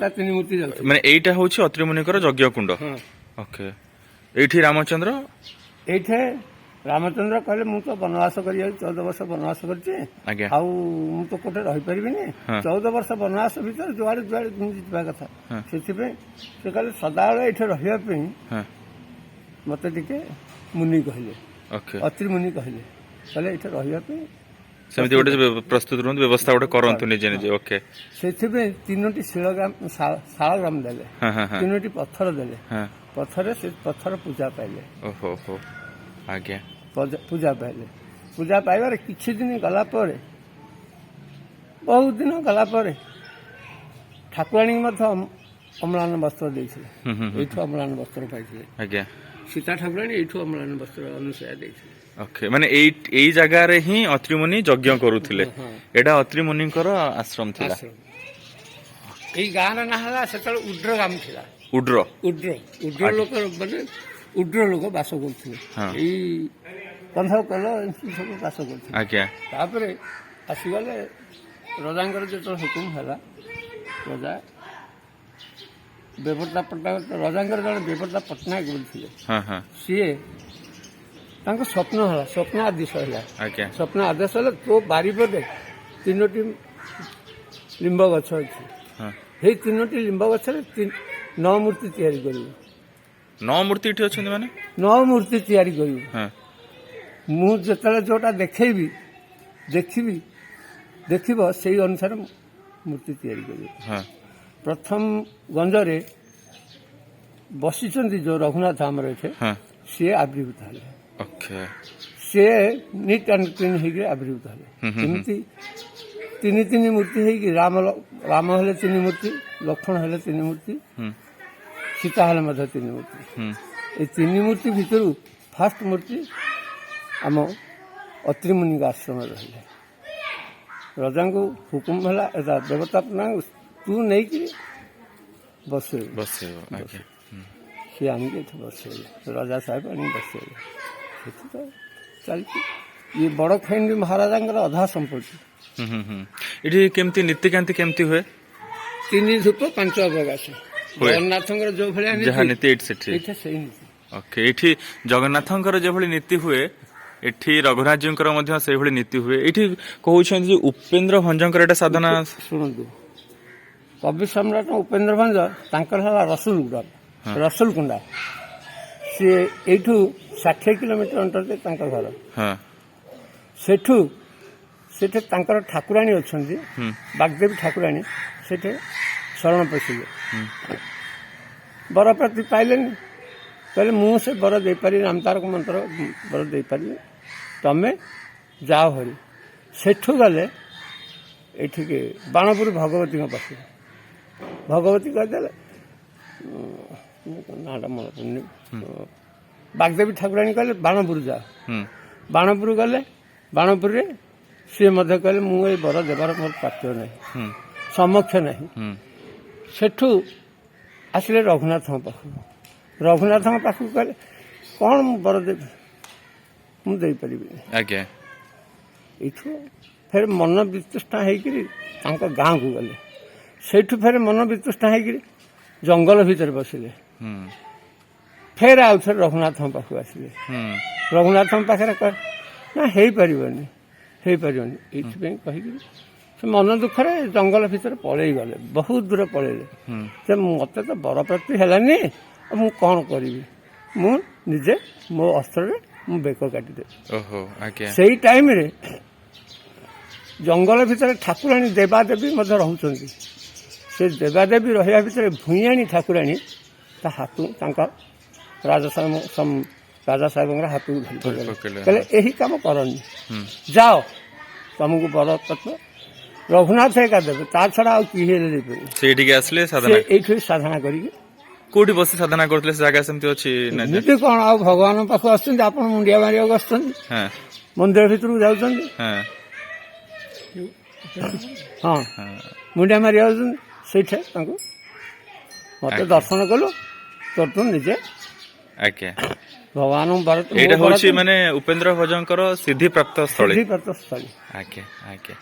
ସୀତା ତିନି ମୂର୍ତ୍ତି ଯାଉଛି। ମାନେ ଏଇଟା ହଉଛି ଅତ୍ରିମୁନିଙ୍କର ଯଜ୍ଞ କୁଣ୍ଡ? ହଁ। ଓକେ, ଏଇଠି ରାମଚନ୍ଦ୍ର ଏଇଠି ରାମଚନ୍ଦ୍ର କହିଲେ, ମୁଁ ତ ବନବାସ କରିବାକୁ 14 ବର୍ଷ ବନବାସ କରିଛି। ଆଉ ମୁଁ ତ କୋଉଠି ରହିପାରିବିନି। 14 ବର୍ଷ ବନବାସ ଭିତରେ ଯୁଆଡେ ଯୁଆଡେ ଯେମିତି ଯିବା କଥା। ସେଥିପାଇଁ ସେ କହିଲେ, ସଦାବେଳେ ଏଇଠି ରହିବା ପାଇଁ ମତେ ଟିକେ ମୁନି କହିଲେ, ଅତ୍ରି ମୁନି କହିଲେ, କହିଲେ ଏଇଠି ରହିବା ପାଇଁ। ସେମିତି ଗୋଟେ ପ୍ରସ୍ତୁତ ରୁହନ୍ତୁ, ବ୍ୟବସ୍ଥା ଗୋଟେ କରନ୍ତୁ ନିଜେ ନିଜେ। ଓକେ। ସେଥିପାଇଁ ତିନୋଟି ଶିଳଗ୍ରାମ, ଶାଳଗ୍ରାମ ଦେଲେ। ହଁ ହଁ ହଁ ତିନୋଟି ପଥର ଦେଲେ। ପଥରରେ ସେ ପଥର ପୂଜା ପାଇଲେ। ଓହୋ ହୋ, ଆଜ୍ଞା। ପୂଜା ପାଇଲେ। ପୂଜା ପାଇବାରେ କିଛି ଦିନ ଗଲା ପରେ, ବହୁତ ଦିନ ଗଲା ପରେ ଠାକୁରାଣୀଙ୍କୁ ମଧ୍ୟ ଅମ୍ଳାନ ବସ୍ତ୍ର ଦେଇଥିଲେ। ହୁଁ ହୁଁ ହୁଁ। ଏଇଠୁ ଅମ୍ଳାନ ବସ୍ତ୍ର ପାଇଥିଲେ। ସୀତା ଠାକୁରାଣୀ ଏଇଠୁ ଅମ୍ଳାନ ବସ୍ତ୍ର ଅନୁସୟା ଦେଇଥିଲେ। ଓକେ, ମାନେ ଏଇ ଏଇ ଜାଗାରେ ହିଁ ଅତ୍ରିମୁନି ଯଜ୍ଞ କରୁଥିଲେ? ହଁ। ଏଇଟା ଅତ୍ରିମୁନିଙ୍କର ଆଶ୍ରମ ଥିଲା? ଆଶ୍ରମ। ଏଇ ଗାଁର ନାଁ ହେଲା ସେତେବେଳେ ଉଡ୍ର ଗ୍ରାମ ଥିଲା। ଉଡ୍ର। ଉଡ୍ର, ଉଡ୍ର ଲୋକ, ମାନେ ଉଡ୍ର ଲୋକ ବାସ କରୁଥିଲେ। ଏଇ କନ୍ଧ କଲ ଏମିତି ସବୁ ବାସ କରୁଥିଲେ। ତାପରେ ଆସିଗଲେ, ରଜାଙ୍କର ଯେତେବେଳେ ହୁକୁମ ହେଲା, ରଜା ବେବର୍ତ୍ତା ପଟ୍ଟନାୟକ, ରଜାଙ୍କର ଜଣେ ବେବର୍ତ୍ତା ପଟ୍ଟନାୟକ ବୋଲି ଥିଲେ। ହଁ ହଁ ସିଏ ତାଙ୍କ ସ୍ୱପ୍ନ ହେଲା, ସ୍ୱପ୍ନ ଆଦେଶ ହେଲା। ସ୍ୱପ୍ନ ଆଦେଶ ହେଲେ, ତୋ ବାରିପଟେ ତିନୋଟି ଲିମ୍ବ ଗଛ ଅଛି। ସେଇ ତିନୋଟି ଲିମ୍ବ ଗଛରେ ନଅ ମୂର୍ତ୍ତି ତିଆରି କରିବୁ। ନଅ ମୂର୍ତ୍ତି ଏଠି ଅଛନ୍ତି ମାନେ? ନଅ ମୂର୍ତ୍ତି ତିଆରି କରିବୁ। ମୁଁ ଯେତେବେଳେ ଯୋଉଟା ଦେଖେଇବି, ଦେଖିବି, ଦେଖିବ, ସେଇ ଅନୁସାରେ ମୂର୍ତ୍ତି ତିଆରି କରିବ। ପ୍ରଥମ ଗଞ୍ଜରେ ବସିଛନ୍ତି ଯୋଉ ରଘୁନାଥ ଆମର ଏଠି, ସିଏ ଆବିର୍ଭୂତ ହେଲେ। ସିଏ ନିଟ୍ ଆଣ୍ଡ କ୍ଲିନ୍ ହେଇକି ଆବିର୍ଭୂତ ହେଲେ। ଏମିତି ତିନି ତିନି ମୂର୍ତ୍ତି ହେଇକି ରାମ ହେଲେ ତିନି ମୂର୍ତ୍ତି, ଲକ୍ଷ୍ମଣ ହେଲେ ତିନି ମୂର୍ତ୍ତି, ସୀତା ହେଲେ ମଧ୍ୟ ତିନି ମୂର୍ତ୍ତି। ଏଇ ତିନି ମୂର୍ତ୍ତି ଭିତରୁ ଫାଷ୍ଟ ମୂର୍ତ୍ତି ଆମ ଅତ୍ରିମୁନିଙ୍କ ଆଶ୍ରମରେ ରହିଲେ। ରଜାଙ୍କୁ ହୁକୁମ ହେଲା, ଏଟା ଦେବତା, ତୁ ନେଇକି ବସେଇବୁ। ବସେଇବ, ଆଜ୍ଞା। ସିଏ ଆଣିକି ଏଠି ବସେଇଲେ, ରଜା ସାହେବ ଆଣିକି ବସେଇଲେ। ସେଠି ତ ଚାଲିଛି। ଇଏ ବଡ଼ ଖେଣ୍ଡି ମହାରାଜାଙ୍କର ଅଧା ସମ୍ପତ୍ତି। ହୁଁ ହୁଁ ହୁଁ ଏଠି କେମିତି ନୀତିକାନ୍ତି କେମିତି ହୁଏ? ତିନି ଧୂପ ପାଞ୍ଚ ଅବକାଶ। ହୁଏ। ଜଗନ୍ନାଥଙ୍କର ଯୋଉ ଭଳିଆ ଯାହା ନୀତି, ନୀତି ଏଇଠି ସେଠି ଏଇଟା ସେଇ ନୀତି। ଓକେ, ଏଇଠି ଜଗନ୍ନାଥଙ୍କର ଯେଭଳି ନୀତି ହୁଏ, ଏଠି ରଘୁନାଥଜୀଙ୍କର ମଧ୍ୟ ସେଇଭଳି ନୀତି ହୁଏ। ଏଇଠି କହୁଛନ୍ତି ଯେ ଉପେନ୍ଦ୍ର ଭଞ୍ଜଙ୍କର ଏଇଟା ସାଧନା। ଶୁଣନ୍ତୁ, କବି ସମ୍ରାଟ ଉପେନ୍ଦ୍ର ଭଞ୍ଜ, ତାଙ୍କର ହେଲା ରସୁଲଗୁଡା, ରସୁଲକୁଣ୍ଡା। ସିଏ ଏଇଠୁ 60 କିଲୋମିଟର ଅନ୍ତରରେ ତାଙ୍କ ଘର। ସେଠୁ ସେଠି ତାଙ୍କର ଠାକୁରାଣୀ ଅଛନ୍ତି, ବାଗଦେବୀ ଠାକୁରାଣୀ। ସେଠି ଶରଣ ପଶିଲେ, ବର ପ୍ରାପ୍ତି ପାଇଲେନି। କହିଲେ, ମୁଁ ସେ ବର ଦେଇପାରିବି, ରାମତାରକ ମନ୍ତ୍ର ବର ଦେଇପାରିବି, ତମେ ଯାଅ ହରି। ସେଠୁ ଗଲେ ଏଠିକି ବାଣପୁର ଭଗବତୀଙ୍କ ପାଖକୁ। ଭଗବତୀ କହିଦେଲେ, ନାଁଟା ମନେ ପଡୁନି, ବାଗଦେବୀ ଠାକୁରାଣୀ କହିଲେ, ବାଣପୁର ଯାଅ। ବାଣପୁର ଗଲେ, ବାଣପୁରରେ ସିଏ ମଧ୍ୟ କହିଲେ, ମୁଁ ଏଇ ବର ଦେବାର ମୋର ପ୍ରାପ୍ୟ ନାହିଁ, ସମକ୍ଷ ନାହିଁ। ସେଠୁ ଆସିଲେ ରଘୁନାଥଙ୍କ ପାଖକୁ। ରଘୁନାଥଙ୍କ ପାଖକୁ କହିଲେ, କ'ଣ ମୁଁ ବର ଦେବି, ମୁଁ ଦେଇପାରିବିନି। ଏଇଠୁ ଫେର ମନ ବିତୃଷ୍ଣା ହେଇକିରି ତାଙ୍କ ଗାଁକୁ ଗଲେ। ସେଇଠୁ ଫେର ମନ ବିତୃଷ୍ଣା ହେଇକିରି ଜଙ୍ଗଲ ଭିତରେ ବସିଲେ। ଫେର ଆଉ ଥରେ ରଘୁନାଥଙ୍କ ପାଖକୁ ଆସିଲେ। ରଘୁନାଥଙ୍କ ପାଖରେ କହ ନା, ହେଇପାରିବନି, ହେଇପାରିବନି। ଏଇଥିପାଇଁ କହିକିରି ସେ ମନ ଦୁଃଖରେ ଜଙ୍ଗଲ ଭିତରେ ପଳେଇ ଗଲେ, ବହୁତ ଦୂର ପଳେଇଲେ। ଯେ ମତେ ତ ବର ପ୍ରାପ୍ତି ହେଲାନି, ଆଉ ମୁଁ କ'ଣ କରିବି? ମୁଁ ନିଜେ ମୋ ଅସ୍ତ୍ରରେ ମୁଁ ବେକ କାଟିଦେବି। ଓହୋ ଆଜ୍ଞା ସେଇ ଟାଇମରେ ଜଙ୍ଗଲ ଭିତରେ ଠାକୁରାଣୀ ଦେବାଦେବୀ ମଧ୍ୟ ରହୁଛନ୍ତି। ସେ ଦେବାଦେବୀ ରହିବା ଭିତରେ ଭୂଇଁଆଣୀ ଠାକୁରାଣୀ ତା ହାତ, ତାଙ୍କ ରାଜା ସାହେବ, ରାଜା ସାହେବଙ୍କର ହାତକୁ ଧରି ପକେଇଲେ। ପକେଇଲେ। କହିଲେ, ଏହି କାମ କରନି, ଯାଅ, ତମକୁ ବର ତତ୍ଵ ରଘୁନାଥ ଏକା ଦେବେ, ତା ଛଡ଼ା ଆଉ କିଏ ହେଲେ ଦେଇପାରିବେ। ସେଇଠିକି ଆସିଲେ ସେ ସାଧନା। ଏଇଠି ସାଧନା କରିକି। କୋଉଠି ବସି ସାଧନା କରୁଥିଲେ? ସେ ଜାଗା ସେମିତି ଅଛି ନା? ଏମିତି କ'ଣ ଆଉ ଭଗବାନଙ୍କ ପାଖକୁ ଆସୁଛନ୍ତି, ଆପଣ ମୁଣ୍ଡିଆ ମାରିବାକୁ ଆସୁଛନ୍ତି, ମନ୍ଦିର ଭିତରକୁ ଯାଉଛନ୍ତି। ହଁ, ମୁଣ୍ଡିଆ ମାରିବାକୁ ଯାଉଛନ୍ତି। ସେଇଠି ତାଙ୍କୁ ମତେ ଦର୍ଶନ କଲୁ, ତୋର ତୁ ନିଜେ ଭଗବାନଙ୍କୁ ବର ଏଇଟା ହଉଛି ମାନେ ଉପେନ୍ଦ୍ର ଭଞ୍ଜଙ୍କର ସିଦ୍ଧି ପ୍ରାପ୍ତ ସ୍ଥଳୀ। ସିଦ୍ଧି ପ୍ରାପ୍ତ ସ୍ଥଳୀ। ଆଜ୍ଞା ଆଜ୍ଞା।